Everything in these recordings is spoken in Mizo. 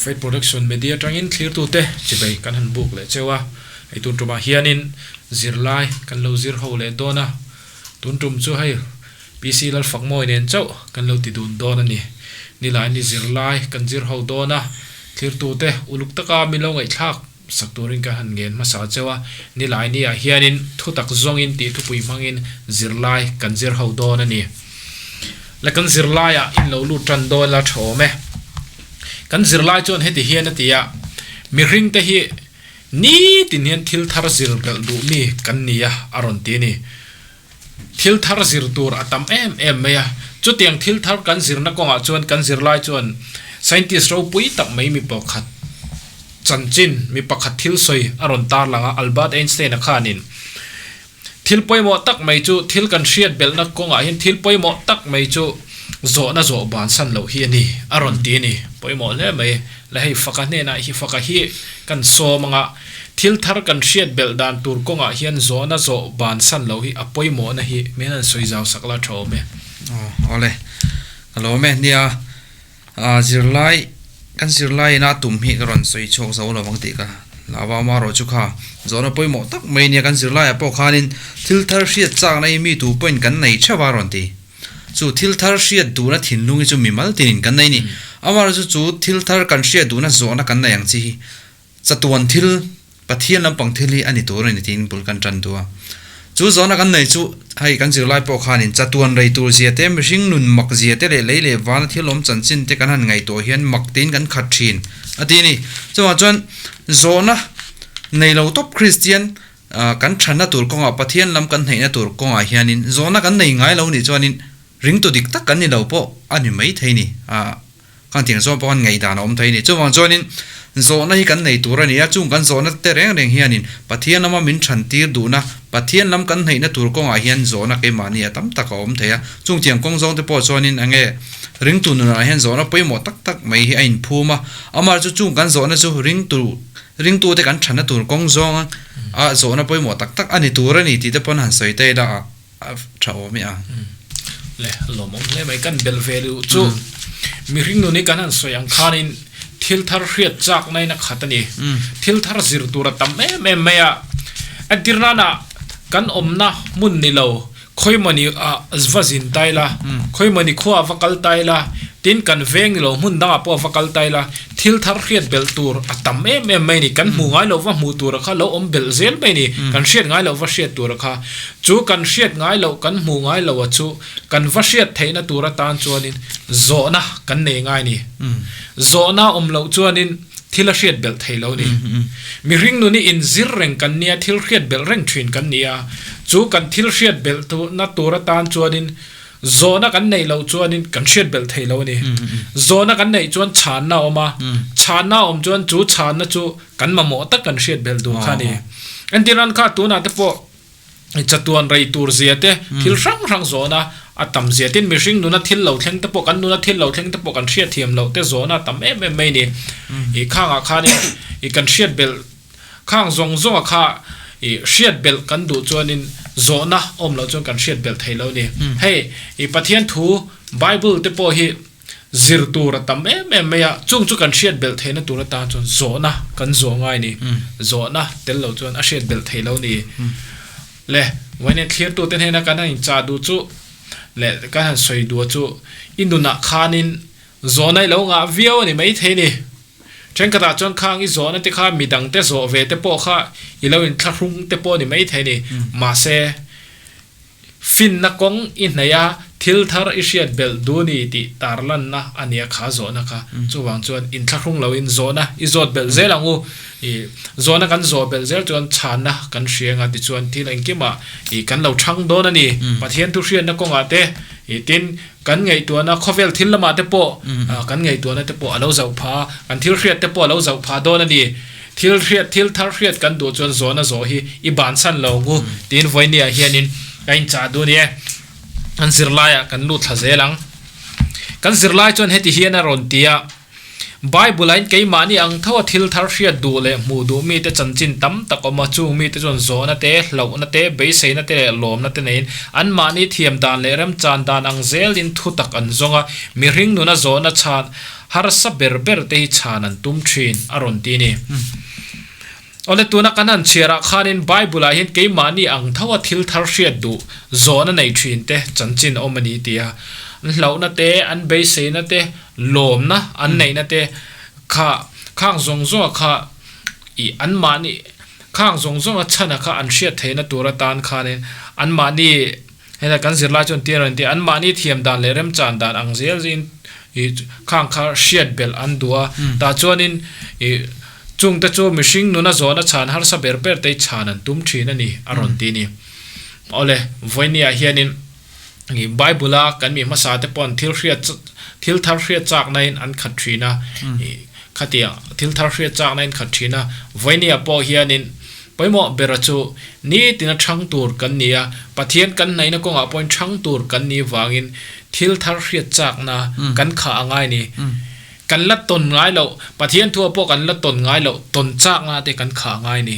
Faith Production Media atangin thlirtute chibei kan han buk leh cheu a, hei tun tumah hianin zirlai kan lo zir ho leh dawn a, tun tum chu hei PC Lalfakmawi nen chauh kan lo ti dun dawn a ni. Nilai ni zirlai kan zir ho dawn a, thlirtute uluk taka min lo ngaihthlak sak turin kan han ngen hmasa cheu a, nilai niah hianin thutak zawngin tih thupui hmangin zirlai kan zir ho dawn a ni. La kan zirlaiah in lo lut tan dawn la tha awm e. Kan zirlai chuan heti hian a ti a, mihringte hi nitin hian thil thar zir belh duh mi kan ni a, a rawn ti a ni. Thil thar zir tur a tam em em mai a, chutiang thil thar kan zirna kawngah chuan kan zirlai chuan scientist ropui tak mai mi pakhat chanchin, mi pakhat thil sawi a rawn tarlang a, Albert Einstein-a khanin thil pawimawh tak mai chu thil kan hriat belhna kawngah hian thil pawimawh tak mai chu zawhna zawh bansan loh hi a ni a rawn ti a ni. Pawimawh hle mai. La hei faka hnenah hi faka hi kan sawm anga Thil thar kan hriat belh dan tur kawngah hian zawhna zawh bansan loh hi a pawimawhna hi min han sawi zau sak la tha awm e. Aw awle, ka lawm e. Nia, zirlai, kan zirlai ina tum hi ka rawn sawi chhuak zo lo ang tih ka hlau a, amaherawh chu kha zawhna pawimawh tak mai nia kan zirlaiah pawh khanin thil thar hriat chakna hi mi tu pawhin kan nei theuh a rawn ti. Chu thil thar hriat duhna thinlung hi chu mimal tinin kan nei a ni. Amaherawh chu chu thil thar kan hriat duhna zawhna kan nei ang chi hi Chatuan thil, Pathian lampang thil hi a ni tur a ni tiin bul kan tan duh a. Chu zawhna kan nei chu hei kan zirlai pawh khanin chatuan rei tur zia te, mihring nun mak zia te leh lei leh vana thil awm chanchin te kan han ngaihtuah hian mak tiin kan khat thin a ti a ni. Chuvang chuan zawhna nei lo tawp Kristian kan thanna tur kawngah Pathian lam kan hnaihna tur kawngah hianin zawhna kan nei ngai lo nih chuanin ringtu dik tak kan ni lo pawh a ni maithei ni. Kan tiang zawng pawh khan ngaihdan a awm thei a ni. Chuvang chuanin zawhna hi kan nei tur a ni a, chung kan zawhna te reng reng hianin Pathian lama min than tir duhna, Pathian lam kan hnaihna tur kawngah hian zawhna keimahni a tam tak a awm thei a. Chung tiang kawng zawng te pawh chuanin enge ringtu nunah hian zawhna pawimawh tak tak mai hi a inphum a, amah chu chung kan zawhna chu ringtu ringtute kan thanna tur kawng zawng a zawhna pawimawh tak tak a ni tur a ni tih te pawn han sawi ta ila a. A tha awm i a. Le lawmawm hle mai kan belh ve luh chu mihring nun hi kan han sawi ang khanin thil thar hriat chak na in a khat a ni. Thil thar zir tur a tam em em mai a. Entir nana kan awmna hmun ni lo khawimawni ah va zin ta ila, khawimawni khua ah va kal ta ila, tin kan veng ni lo hmun dangah pawh va kal ta ila Thil thar hriat belh tur a tam em em mai a ni. Kan hmuh ngai loh va hmuh tura kha lo awm belh zel mai a ni. Kan hriat ngai loh va hriat tura kha. Chu kan hriat ngai loh, kan hmuh ngai loh a chu kan va hriat theihna tur atan chuanin zawhna kan nei ngai a ni. Zawhna awm loh chuanin thil a hriat belh thei lo a ni. Mihring nun hi inzir reng kan nia, thil hriat belh reng thin kan ni a. Chu kan thil hriat belh na tur atan chuanin Zawhna kan neih loh chuanin kan hriat belh thei lo a ni. Zawhna kan neih chuan chhanna a awm a, chhanna a awm chuan chu chhanna chu kan mamawh tak kan hriat belh duh kha a ni. Entirnan kha tunah te pawh chatuan rei tur zia te, thil hrang hrang zawhna a tam zia tin mihring nuna thil lo thleng te pawh kan nuna thil lo thleng te pawh kan hriat thiam loh te zawhna a tam em em mai a ni. Ih khangah khanin ih kan hriat belh Khang zawng zawnga kha i hriat belh kan duh chuanin zawhna awm loh chuan kan hriat belh thei lo ni. Hei i Pathian thu Bible te pawh hi zir tur a tam em em mai a, chung chu kan hriat belh theihna tur atan chuan zawhna kan zawh ngai ni. Zawhna tel lo chuan a hriat belh thei lo ni. Le vawiin thlirtute hnena kan han inchah duh chu leh kan han sawi duh chu i nunah khanin zawhna i lo ngah viau a ni maithei ni. Thenkhatah chuan khang i zawhna te kha midangte zawh ve te pawh kha i lo inthlahrung te pawh a ni maithei a ni. Mahse, finna kawng i hnaih a, thil thar i hriat belh duh ni tih tarlanna a nia kha zawhna kha. Chuvang chuan inthlahrung loin zawhna i zawt belh zel ang u. I zawhna kan zawh belh zel chuan chhanna kan hria anga tichuan thil engkimah i kan lo chhang dawn a ni. Pathian thu hriatna kawngah te i tin Kan ngaihtuahna khawvel thil lamah te pawh kan ngaihtuahna te pawh a lo zauh phah a, kan thil hriat te pawh a lo zauh phah dawn a ni. Thil hriat, thil thar hriat kan duh chuan zawhna zawh hi i bansan lo ngu tiin vawinia hianin ka inchah duh a ni e. Kan zirlaiah kan lut thla zel ang. Kan zirlai chuan heti hian a rawn ti a. Bible-ah hian keimahni ang tho a thil thar hriat duh leh hmuh duh mite chanchin tam tak awm a, chung mite chuan zawhna te, hlauhna te, beiseina te leh lawmna te neiin anmahni thiam dan leh remchan dan ang zelin thu tak an zawng a, mihring nuna zawhna chhan harsa ber ber te hi chhan an tum thin, a rawn ti a ni. Awle tuna kan han chhiarah khanin Bible-ah hian keimahni ang tho a thil thar hriat duh zawhna nei thin te chanchin a awm a ni ti a, an hlauhna te, an beiseina te, lawmna an neihna te kha khang zawng zawnga kha ih anmahni khang zawng zawnga chhana kha an hriat theihna tur atan khanin anmahni helai kan zirlai chuan tir a ni ti a, anmahni thiam dan leh remchan dan ang zel zin ih khang kha hriat belh an duh a, tah chuanin ih chungte chu mihring nuna zawhna chhan harsa ber ber te hi chhan an tum thin a ni a rawn ti a ni. Awle, vawinia hianin. Bible a kan mi hmasa te pawh thil hriat thil thar hriat chak na in an khat thin a khatia thil thar hriat chak na in khat thin a vawinia pawh hian in pawimawh bera chu nitin a thang tur kan ni a Pathian kan hnaihna kawngah pawhin thang tur kan nih vangin thil thar hriat chak na kan khah a ngai ni kan la tawn ngai loh Pathian thu ah pawh kan la tawn ngai loh tawn chak na te kan khah a ngai ni.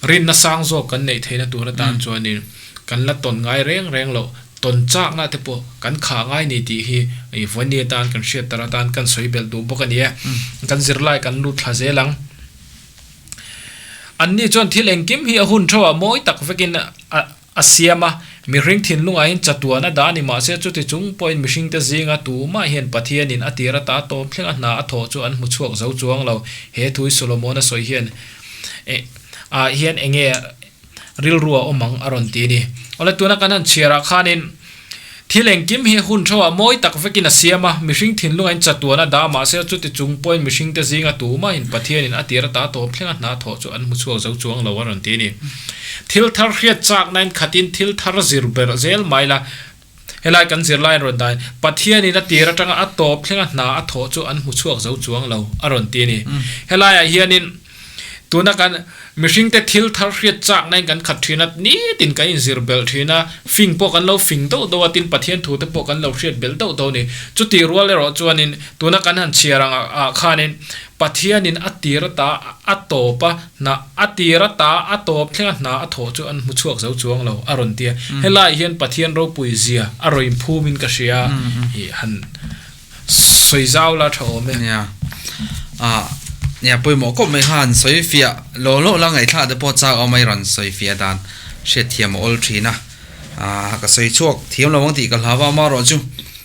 Rinna sang zawk kan neih theihna tur atan chuanin kan la tawn ngai reng reng loh, tawn chakna te pawh kan khah ngai ni tih hi i vawiin atan kan hriat tar atan kan sawi belh duh bawk a ni e. Kan zirlai kan lut thla zel ang. Anni chuan thil engkim hi a hun theuhah mawi tak vekin a A siam a, mihring thinlungah hian chatuan a dah a ni mahse chuti chung pawhin mihringte zinga tumah hian Pathianin a tir ata tawp thleng a hna a thawh chu an hmu chhuak zo chuang lo. He thui Solomon-a sawi hian ah hian enge rilru a awm ang a rawn ti a ni. Awle tuna kan han chhiarah khanin thil engkim hi hun theuhah mawi tak vekin a siam a, mihring thinlungah hian chatuan a dah mahse chuti chung pawhin mihringte zinga tumahin Pathianin a tir ata tawp thleng a hna thawh chu an hmu chhuak zo chuang lo a rawn ti a ni. Thil thar hriat chaknain khatin thil thar zir ber zel mai la, helai kan zirlai an rawn dahin Pathianin a tir atanga a tawp thlenga hna a thawh chu an hmu chhuak zo chuang lo a rawn ti a ni. Helaiah hianin tuna kan mihringte thil thar hriat chaknain kan khat thin a, nitin kan inzir belh thin a, fing pawh kan lo fing deuh deuh a, tin Pathian thute pawh kan lo hriat belh deuh deuh a ni. Chutih rual erawh chuanin tuna kan han chhiar ang ah khanin Pathianin a tir ata a tawp a, hna a tir ata a tawp thleng a hna a thawh chu an hmu chhuak zo chuang lo a rawn ti a. Helaiah hian Pathian ropui zia a rawn phumin ka hria i han sawi zau la tha awm e. Nia, ah nia pawimawh kawp mai khan sawi fiah lawh lawh la ngaihthlak te pawh chak awm a i rawn sawi fiah dan hriatthiam a awl thin a, ah ka sawi chhuak thiam lo ang tih ka hlau a amaherawhchu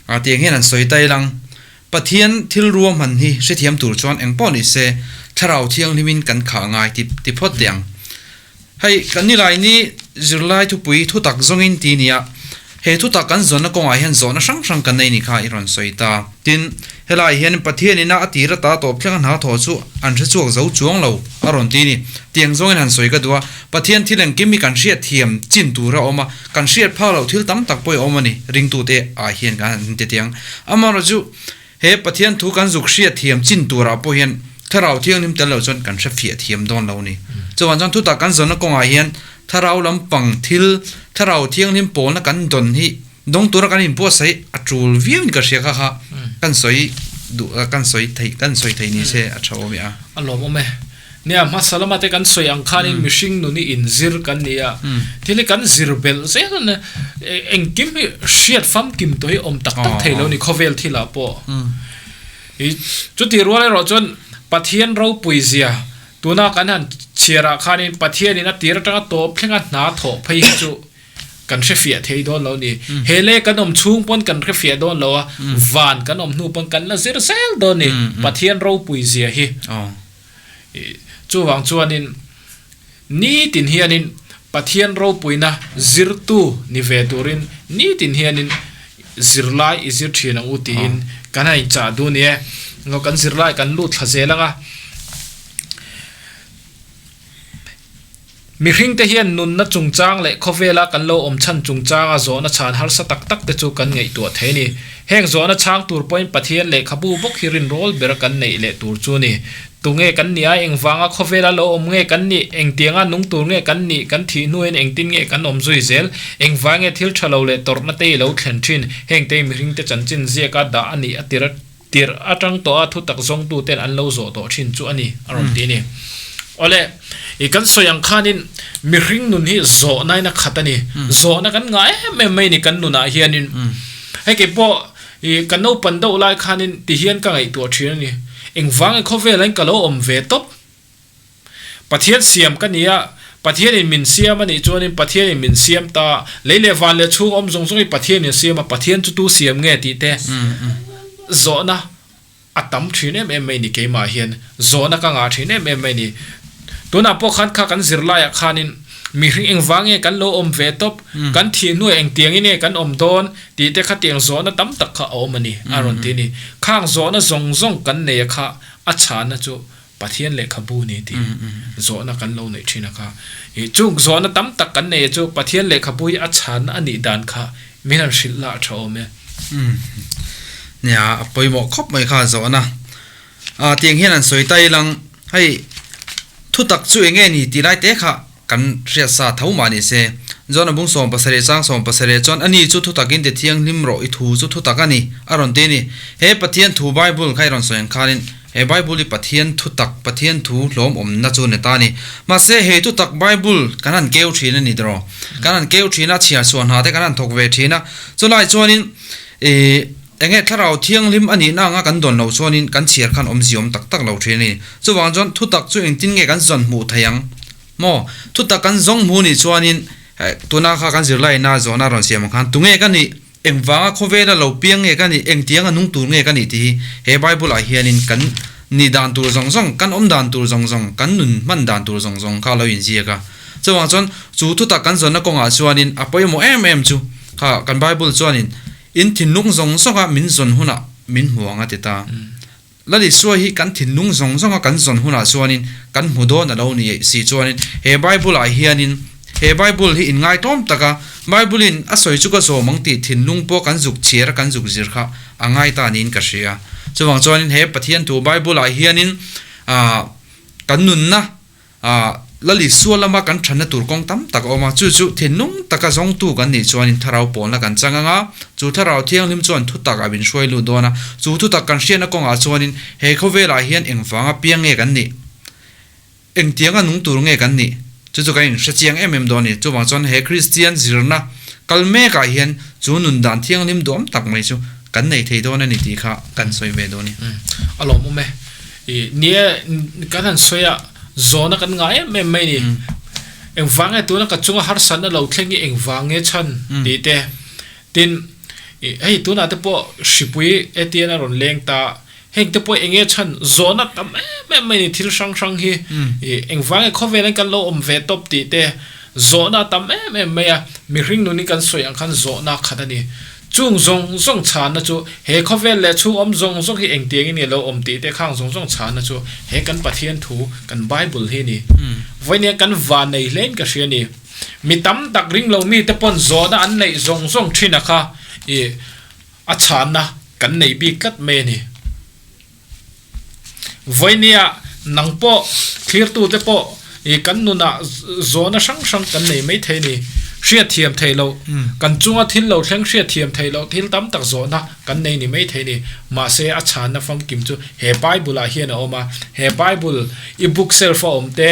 ah tiang hian an sawi ta ilang. Pathian thil ruahman hi hrethiam tur chuan eng pawh ni se, Thlarau Thianghlimin kan khah ngai ti ti phawt teh ang. Hei, kan nilai ni zirlai thupui thutak zawngin ti nia, he thutak kan zawnna kawngah hian zawhna hrang hrang kan nei ni kha i rawn sawi ta. Tin, helaiah hian Pathianina a tir ata tawp thleng a hna thawh chu an hre chhuak zo chuang lo a rawn ti ni. Tiang zawngin han sawi ka duh a, Pathian thil engkim hi kan hriatthiam chin tur a awm a, Kan hriat phak loh thil tam tak pawh i awm a ni, ringtute ah hian kan han ti tiang. Amaherawh chu he Pathian thu kan zuk hriat thiam chin turah pawh hian Thlarau Thianghlim tel loh chuan kan hre fiah thiam dawn lo a ni. Chuvang chuan thutak kan zawnna kawngah hian Thlarau lampang thil, Thlarau Thianghlim pawlna kan dawn hi dawng tura kan inbuatsaih a tul viauin ka hria kha kha kan sawi duh kan sawi thei kan sawi thei ni se a tha awm e a. A lawmawm e. Nia, hmasa lama te kan sawi ang khanin mihring nun hi inzir kan ni a, thil hi kan zir belh zel a ni. Engkim hi hriat famkim tawh hi awm tak tak thei lo ni khawvel thilah pawh. I chutih rual erawh chuan Pathian ropui zia tuna kan han chhiarah khanin Pathianin a tir atanga tawp thlenga hna thawh phei hi chu Kan hre fiah thei dawn lo ni. He lei kan awm chhung pawn kan hre fiah dawn lo a, van kan awm hnu pawn kan la zir zel dawn ni. Pathian ropui zia hi. Chuvang chuanin nitin hianin Pathian ropuina zirtu ni ve turin nitin hianin zirlai i zir thin ang u tiin kan han inchah duh ni e. Kan zirlai kan lut thla zel ang a. Mihringte hian nunna chungchang leh khawvela kan lo awm chhan chungchanga zawhna chhan harsa tak tak te chu kan ngaihtuah thei a ni. Heng zawhna chhang tur pawhin Pathian lehkhabu bawk hi rinrawl bera kan neih leh tur chu a ni. Tunge kan nih a, engvanga khawvela lo awm nge kan nih, engtianga nung tur nge kan nih, kan thih hnuin engtin nge kan awm zui zel, engvai nge thil tha lo leh tawrhna te i lo thlen thin, hengte hi mihringte chanchin ziaka dah a nih a tir a. tirh atang tawha thutak zawngtuten an lo zawh tawh thin chu a ni, a rawn ti a ni. Awle, i kan sawi ang khanin mihring nun hi zawhnain a khat a ni. Zawhna kan ngah em em mai a ni kan nunah hianin. Hei kei pawh i ka naupan deuh lai khanin tihian ka ngaihtuah thin a ni. Engvang nge khawvelah hian ka lo awm ve tawp? Pathian siam ka ni a, Pathianin min siam a nih chuanin Pathianin min siam ta, lei leh van leh chhung awm zawng zawng hi Pathianin a siam a, Pathian chu tu siam nge tih te zawhna a tam thin em em mai ni keimah hian zawhna ka ngah thin em em mai ni. Tunah pawh khan kha kan zirlaiah khanin mihring engvang nge kan lo awm ve tawp, kan thih hnuah engtiangin nge kan awm dawn tih te khatiang zawhna tam tak kha a awm a ni a rawn ti a ni. Khang zawhna zawng zawng kan nei a kha a chhanna chu Pathian lehkhabu ni tih zawhna kan lo neih thin a kha. Ih chung zawhna tam tak kan nei a chu Pathian lehkhabu hi a chhanna a nih dan kha min han hrilh lah a tha awm e. Umm nia a pawimawh khawp mai kha zawhna. Ah tiang hian an sawi ta ilang hei thutak chu eng nge ni tih lai te kha kan hriat sa tho mah ni se. John a bung 17 chang 17 chuan ani chu thutakin ti thianghlim rawh i thu chu thutak a ni a rawn ti a ni. He Pathian thu Bible kha i rawn sawi ang khanin he Bible hi Pathian thutak Pathian thu hlawm awmna chu a ni ta a ni. Mahse he thutak Bible kan han keu thin a ni tiraw? Kan han keu thin a chhiar chhuah hna te kan han thawk ve thin a. Chulai chuanin ih eng nge thlarau thianghlim a nihna anga kan dawn loh chuanin kan chhiar khan awmzia awm tak tak lo thin a ni. Chuvang chuan thutak chu engtin nge kan zawn hmuh theih ang? Maw? Thutak kan zawng hmu nih chuanin tuna kha kan zirlaina zawhna rawn siam ang khan tunge ka nih? Engvanga khawvela lo piang nge ka nih? Engtianga nung tur nge ka nih tih hi he Bible ah hianin kan nih dan tur zawng zawng, kan awm dan tur zawng zawng, kan nun hman dan tur zawng zawng kha a lo inziak a. Chuvang chuan chu thutak kan zawnna kawngah chuanin a pawimawh em em chu kha kan Bible chuanin in thinlung zawng zawnga min zawn hunah min hmu ang a ti ta. Lalisua hi kan thinlung zawng zawnga kan zawn hunah chuanin kan hmu dawn a lo ni si chuanin he Bible ah hianin he Bible hi inngaitawm taka Bible in a sawi chu ka zawm ang tih thinlung pawh kan zuk chhiar a kan zuk zir kha a ngai ta niin ka hria. Chuvang chuanin he Pathian thu Bible ah hianin ah kan nunna A, Lalisua lama kan thatna tur kawng tam tak a awm a, chu chu thinlung taka zawngtu kan nih chuanin thlarau pawlna kan chang ang a, chu thlarau thianghlim chuan thutak a min hruai lut dawn a, chu thutak kan hriatna kawngah chuanin he khawvelah hian engvanga piang nge kan nih, engtianga nung tur nge kan nih, chu chu kan inhre chiang em em dawn a ni. Chuvang chuan he Kristian zirna kal mekah hian chu nun dan thianghlim duam tak mai chu kan nei thei dawn a ni tih kha kan sawi ve dawn a ni. A lawmawm e. I nia kan han sawi a, zawhna kan ngah em em mai a ni. Engvang nge tuna ka chunga harsatna lo thleng hi engvang nge chhan tih te. Tin, hei tunah te pawh hripui etian a rawn leng ta, heng te pawh eng nge chhan zawhna tam em em mai a ni thil hrang hrang hi. I engvang nge khawvel hian kan lo awm ve tawp tih te zawhna a tam em em mai a, mihring nun hi kan sawi ang khan zawhna khat a ni. Chung zawng zawng chhanna chu he khawvel leh chhung awm zawng zawng hi engtiangin nge lo awm tih te khang zawng zawng chhanna chu he kan Pathian thu, kan Bible hi a ni. Vawinia kan va nei hlein ka hria a ni. Mi tam tak ring lo mite pawn zawhna an neih zawng zawng thin a kha i a chhanna kan nei bik tlat mai a ni. Vawinia nang pawh thlirtute pawh i kan nunah zawhna hrang hrang kan nei mai thei a ni. Hriatthiam theih loh, kan chunga thil lo thleng hriatthiam theih loh thil tam tak zawhna kan nei ni mai thei a ni. Mahse a chhanna famkim chu he Bible ah hian a awm a, he Bible i book shelf a awm te,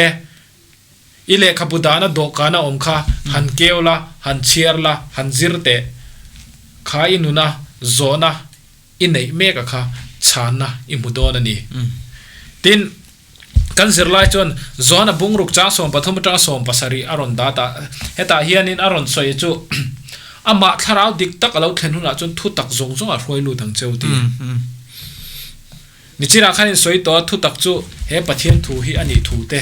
i lehkhabu dahna dawhkana awm kha han keu la, han chhiar la, han zir teh. Kha i nuna zawhna i neih mek a kha chhanna i hmu dawn a ni. Tin, kan zirlai chuan Johana bungruk chang 13 atanga 17 a rawn dat a, hetah hianin a rawn sawi chu amah thlarau dik tak a lo thlen hunah chuan thu tak zawng zawng a hruai lut ang cheu ti. Nichinah khan in sawi tawh a, thu tak chu he Pathian thu hi a nih thu te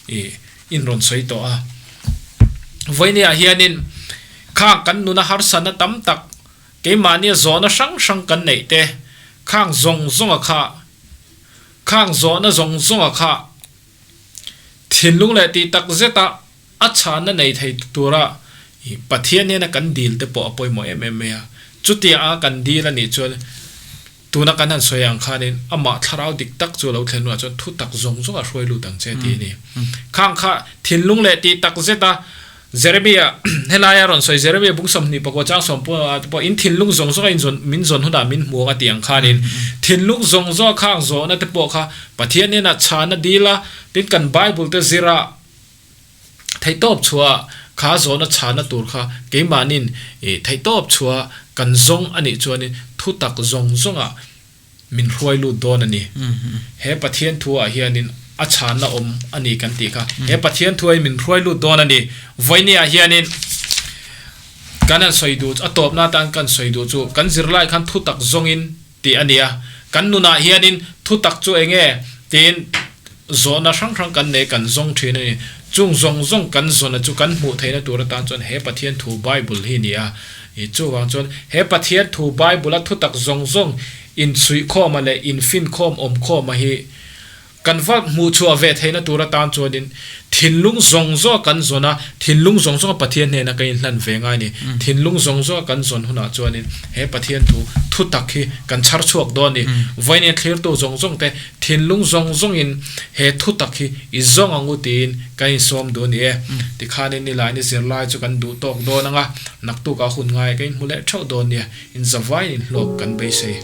i in rawn sawi tawh a. Vawinia hianin khang kan nuna harsatna tam tak Keimahnia zawhna hrang hrang kan neih te, khang zawng zawnga kha, khang zawhna zawng zawnga kha thinlung leh tih tak zeta a chhanna nei thei tura Pathian nena kan dil te pawh a pawimawh em em mai a. Chutiang anga kan dil a nih chuan tuna kan han sawi ang khanin amah thlarau dik tak chu a lo thlen hnuah chuan thu tak zawng zawng a hruai lut ang che tih a ni. Khang kha thinlung leh tih tak zeta. Jeremia helaia rawn sawi Jeremia bung 29 chang sawm pawh te pawh in thinlung zawng zawng a in zawn min zawn hunah min hmu ang a tih ang khanin thinlung zawng zawng a khang zawhna te pawh kha Pathian hnenah chhana dil a, tin kan Bible te zira theihtawp chhuah kha zawhna chhana tur kha keimahnin theihtawp chhuah kan zawng a nih chuanin thutak zawng zawngah min hruai lut dawn a ni. He Pathian thu ah hianin a chhanna awm a ni kan tih kha. He Pathian thu ah hian min hruai lut dawn a ni. Vawiini ah hianin kan han sawi duh a tawpna atan kan sawi duh chu kan zirlai khan thu tak zawngin tih a ni a. Kan nunah hianin thu tak chu eng nge tiin zawhna hrang hrang kan nei kan zawng thin a ni. Chung zawng zawng kan zawna chu kan hmuh theihna tur atan chuan he Pathian thu Bible hi a ni a. I chuvang chuan he Pathian thu Bible a thutak zawng zawng inchhuihkhawma leh infinkhawm awmkhawma hi kan va hmuhchhuah ve theihna tur atan chuanin thinlung zawng zawng a kan zawn a, thinlung zawng zawng a Pathian hnena kan inhlan ve ngai a ni. Thinlung zawng zawng a kan zawn hunah chuanin he Pathian thu thutak hi kan chhar chhuak dawn a ni. Vawiin thlirtu zawng zawng te Thinlung zawng zawngin he thutak hi i zawng ang u tiin kan insawm duh a ni e. Tikhanin nilaini zirlai chu kan duh tawk dawn ang a, naktukah hun ngai ka inhmu leh theuh dawn nia, inzavaiin inhlawk kan beisei.